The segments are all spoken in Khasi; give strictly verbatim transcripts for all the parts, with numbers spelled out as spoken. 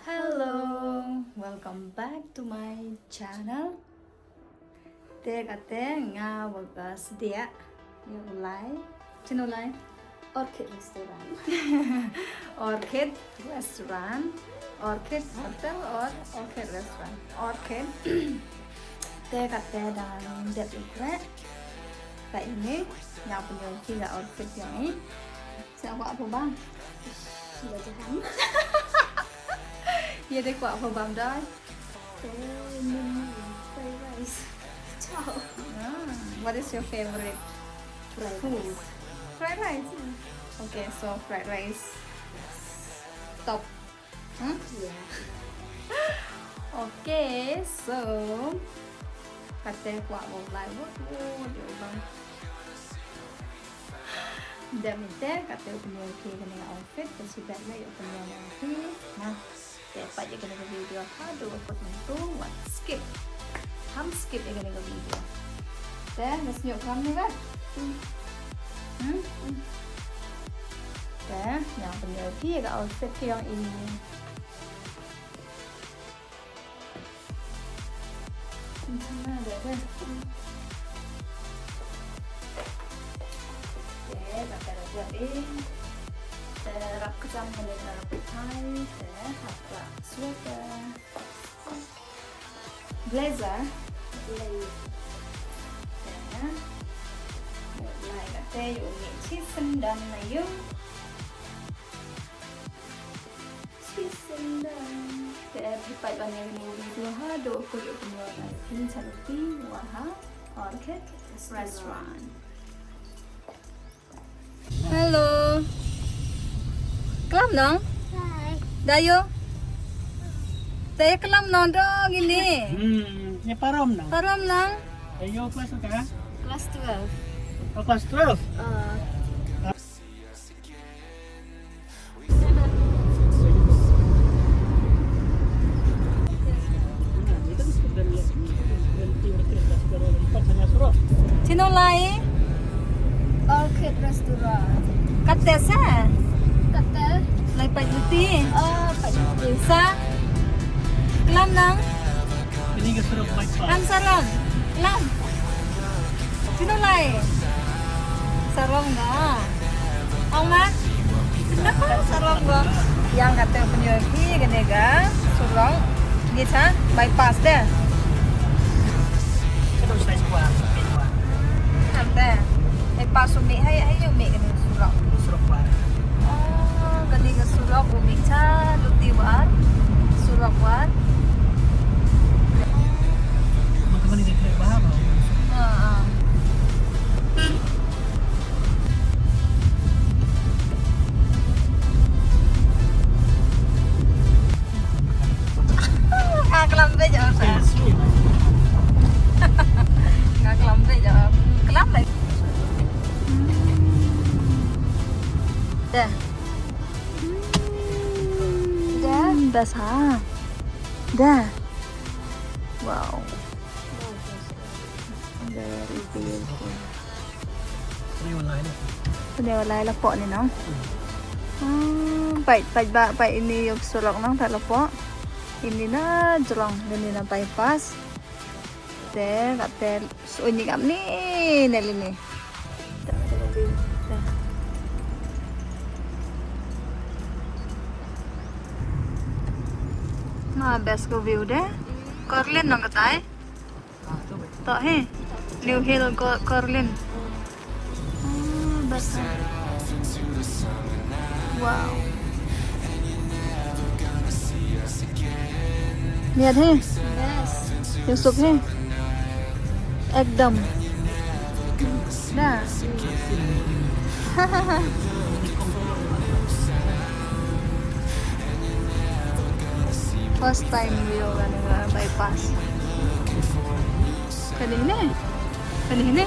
Hello, welcome back to my channel. Te kata nga wa ka sdiak ïa u lai. Chin u lai? Orchid Restaurant. Orchid Restaurant. Orchid Hotel or Orchid Restaurant? Orchid. Te kata dang dep ïa kre. Ka ini nga pynïoh ki ka outfit ïa i. Sa kwah pha bam. Sila jahan. Ïa dei kwah pha bam dai. Te menu fried rice. Chow. Ah, what is your favorite food? Fried rice. Okay, so fried rice. Top. Hmm? Yeah. Okay, so kata kwah bam lai wut wut ïa u bam. Dep mynta kata u pynïoh ki kane ka outfit, ka shu dep la ïa u pynïoh ki. Na. Te peit ïa kane ka video haduh ba kut mynta, wat skip. Ham skip ïa kane ka video. Te, nga sngewklam ni ba? Hmm? Te, nga pynïoh ki ïa ka outfit ka jong i. Te, ba ka da jop i. Te, rap kjam kane ka petai. Te, hap ka sweater. Blazer. Blazer. Te, lai kata ïa u mih shisyndon na ïing. Shisyndon. Te phi peit ban ïa kane ka video haduh kut ïa u pynïoh na ïing, sa ruti wa ha Orchid Restaurant. Hello. Klam nong? Hi. Da ïoh? Da ïoh klam nong dong ini. Hmm, ïa parom nong. Parom nong. Da ïoh klas ka? Class twelve. Oh, class twelve. Uh. Chin u lai? Orchid Restaurant. Katte sa? Katte? Lai pait luti. Oh, pait luti. Sa? Klam nang? Ini ke suruh pait pait. Am sarong. Klam. Chin u lai? Sarong ga. Ong ma? Sarong ga. Ïa kata pynïoh hi kane ga surok. Ngi cha bypass de. Kata bypass u mih hai, hai u mih kane surok. Surok ba. Oh, kane ka surok u mih cha luti war. Surok war. Mata mani de kre ba ba. Ah, ah. Nga klam beit ïa u sa. Nga klam beit ïa u. Klam beit. Dah. Dah. Dah sa. Dah. Wow. Very beautiful. Pynïoh lai la. Pynïoh lai la pok ni nong. Hmm, pait, pait ba, pait ini ïa u surok nong, pait la pok. Ini na jrong, ini na bypass. Te, kate, so ini kam ni, ne lini. Ma best ko view de. Korlin nong katai. To hi. New Hill Ko-, Korlin. Ah, best. Wow. Miat hi. Best. Yusuf hi. Ekdom. Da. First time view kane ka bypass. Kane ne? Kane ne?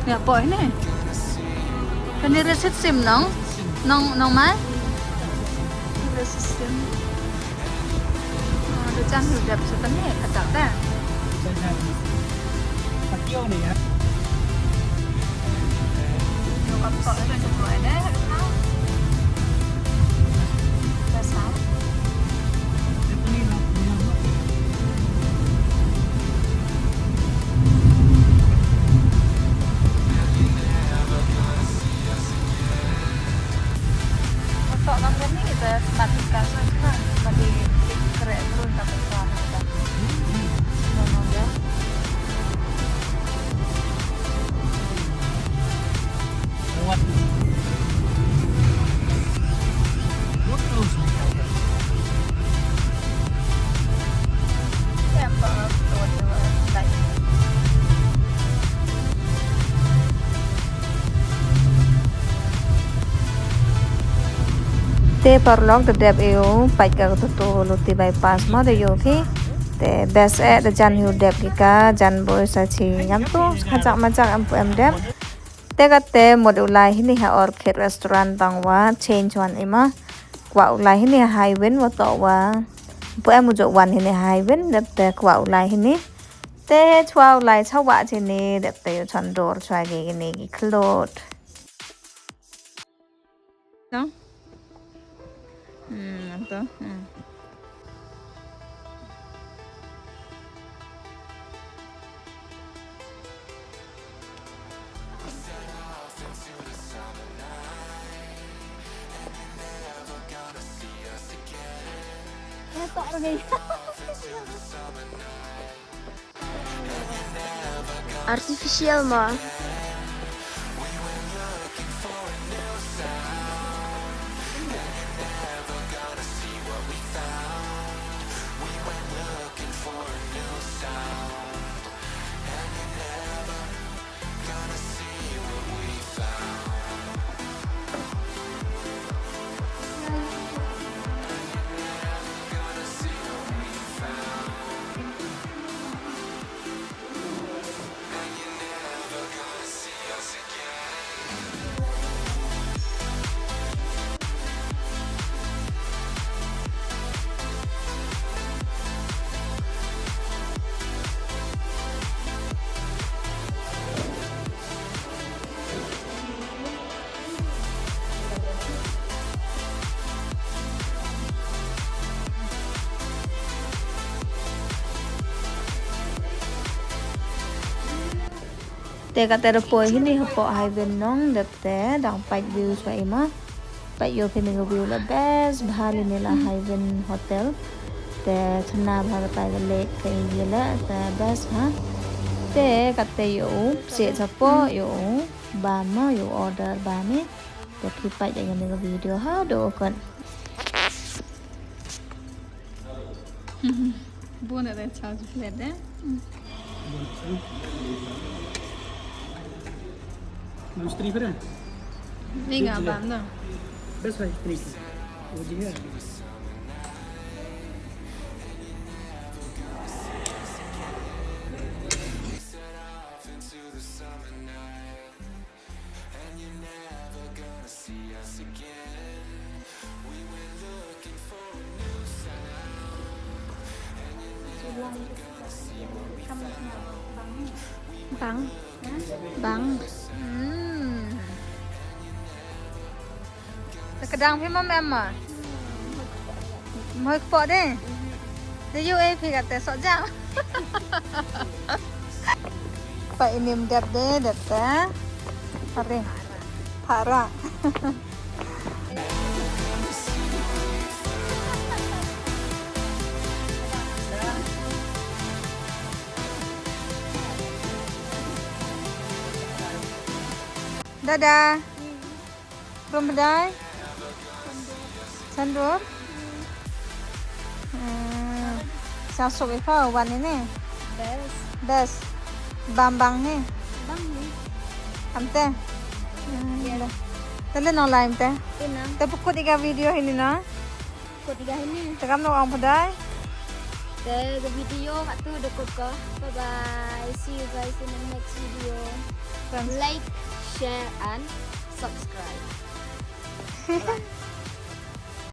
Ïa pok ne? Kane receipt sim nong? Nong, nong mai? Receipt sim. Oh, da jan u dep sa kane ka dak da. Patio ne ya. Yo ka pok da tu ai da. Da sa. Te paralok, da dep ïa u peit ka katu tu Luti Bypass mo da ïoh phi. Te best eh da jan ïa u dep ki ka jan boi sa chi ngam tu kha jak ma jak em pu em dep. Te kate mut u lai hini ha Orchid Restaurant tang wa change wan ima. Kwah u lai hini ha Highwind wa toh wa pu em u jok wan hini ha Highwind dep te kwah u lai hini. Te chwa u lai cha wa chini dep te yu chon dor chwa ki kini ki khlot. No? Hmm, to. Hmm. Artificial ma. Te kate da poi hini hapoh Highwind nong dep te dang pait view chwa ima. Pait ïoh phi ne ka view la best bha lini la Highwind Hotel. Te chana bha kata ka lake ka ïa la te best bha. Te kate ïoh u psieh chapoh ïoh u bam ma ïoh order bam i. Te phi pait ïa kane ka video haduh kut. Bun ada charge plate eh. Bun. Bun stri pera? Ni nga bam da. Best bhai stri. Wo ji hai. Bang. Bang. Hmm. Te ka dang phi mom em ma? Moi kpoh de. De yu e phi kate sok jam. Pa inim dep de dep te. Hari. Para. Dada. Rum bdai? Chandur? Hmm. Sa suk ifa wan ini? Best. Best. Bam bang ni? Bang ni. Ante? Hmm. Tele no lain te? Ina. Te pukut ika video ini no? Kut ïa hini. Te kam no ong pdai. Te ka video kat tu da kut ko. Bye bye. See you guys in the next video. Thanks. Like, share and subscribe.